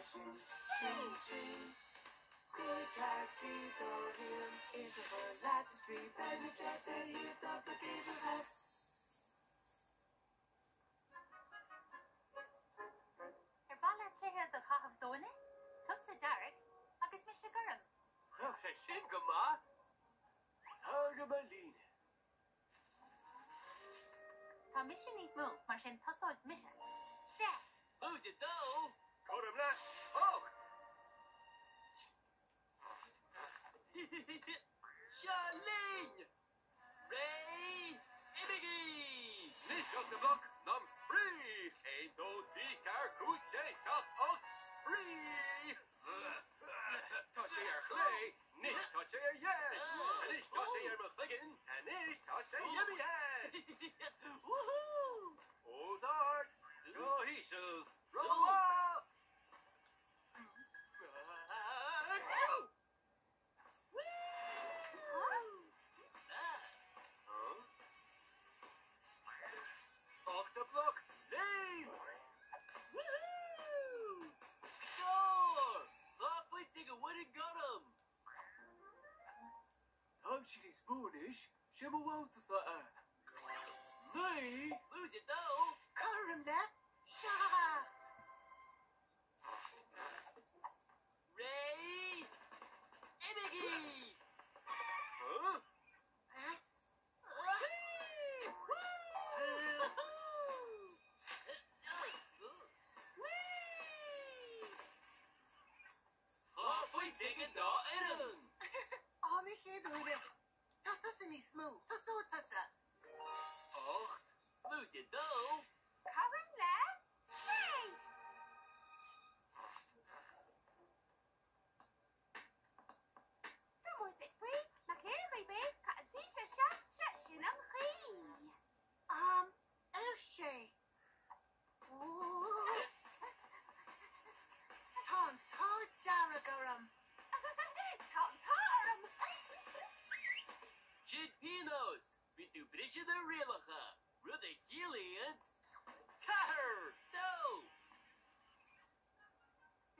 sin, sin 3, 5, 4, 3, 2, 1, Uimhir a chur leat a spraoi, beidh muid leat ar thaobh do bhloc uimhreacha. Ar mhaith leat cluiche de chaitheamh d'fhóine? Tusa dearg agus mise gorm. Bheadh sé sin go maith. Tar go mo líne. Tá mise níos mó, mar sin tosóidh mise. 10. Lúide dó. Cothrom le 8. Seo linn! Réidh, imígí! Anois Octabloc am spraoi! 1, 2, 3, 4, 5, 6, 7, 8, spraoi! Tá sé ar chlé, anois tá sé ar dheis, anois tá sé ar mo chloigeann, anois tá sé imithe! Os ard, go híseal, rómhaith! Octabloc, léim! Woohoo! Scór! 2 phointe ag an bhfoireann gorm! Táimse níos mó anois, sé mo bhabhta-sa é. 9! Lúide 2! Cothrom le 7! Réidh! Imígí! 2 phointe ag an dá fhoireann! Am na chéad uaire. Tá tusa níos mó. Tosóidh tusa. 8. Lúide 2. Cothrom le 6. Tá muid ag spraoi, nach léir dhaoibh é, tá an t-aois seo, seo, sin an chaoi. Am ar sé. Tá an t-ádh dearg orm. Tá an t-ádh orm. Sin pionós, bhí tú ag briseadh na rialacha, rud a chiallaíonn 4, 2.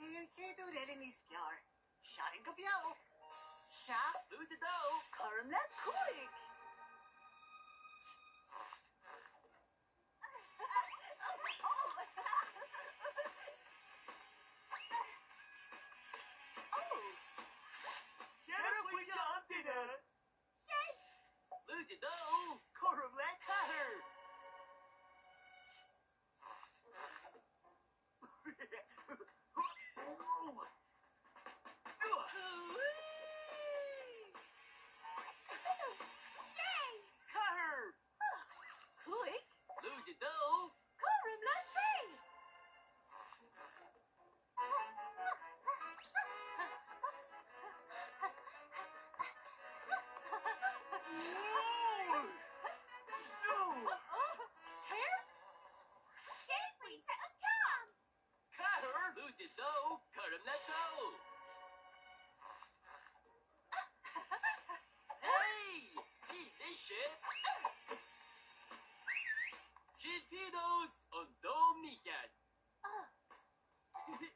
Beidh an chéad uair eile níos fearr. Seo linn go beo. 7. Lúide 2. Cothrom le 5. 4 phointe an duine. 6. Lúide 2. Cothrom le 4. 4. 5. Lúide 2. Cothrom le 3. 6 phointe an ceann. 4. Lúide 2. Cothrom le 2. Hey! Ní mise! Sin pionós an dó mícheart. 6.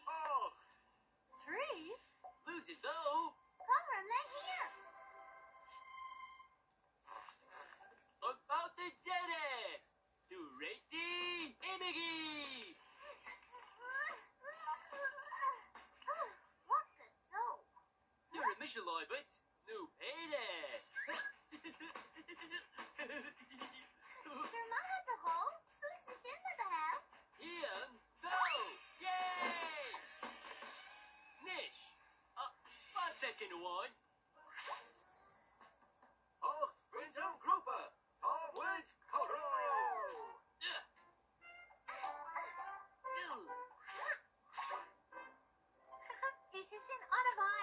8. 3. Lúide 2. Cothrom le haon. An babhta deiridh! Tú réitithe? Imígí! What go deo? Tabharfaidh mise láimh duit, nó péire! Go raibh maith agat a dhó, suas ansin le do thoil. 1, 2, yay! Anois, fan soicind amháin. 8 bpointe an grúpa, tá muid cothrom! Bhí sé sin an-mhaith.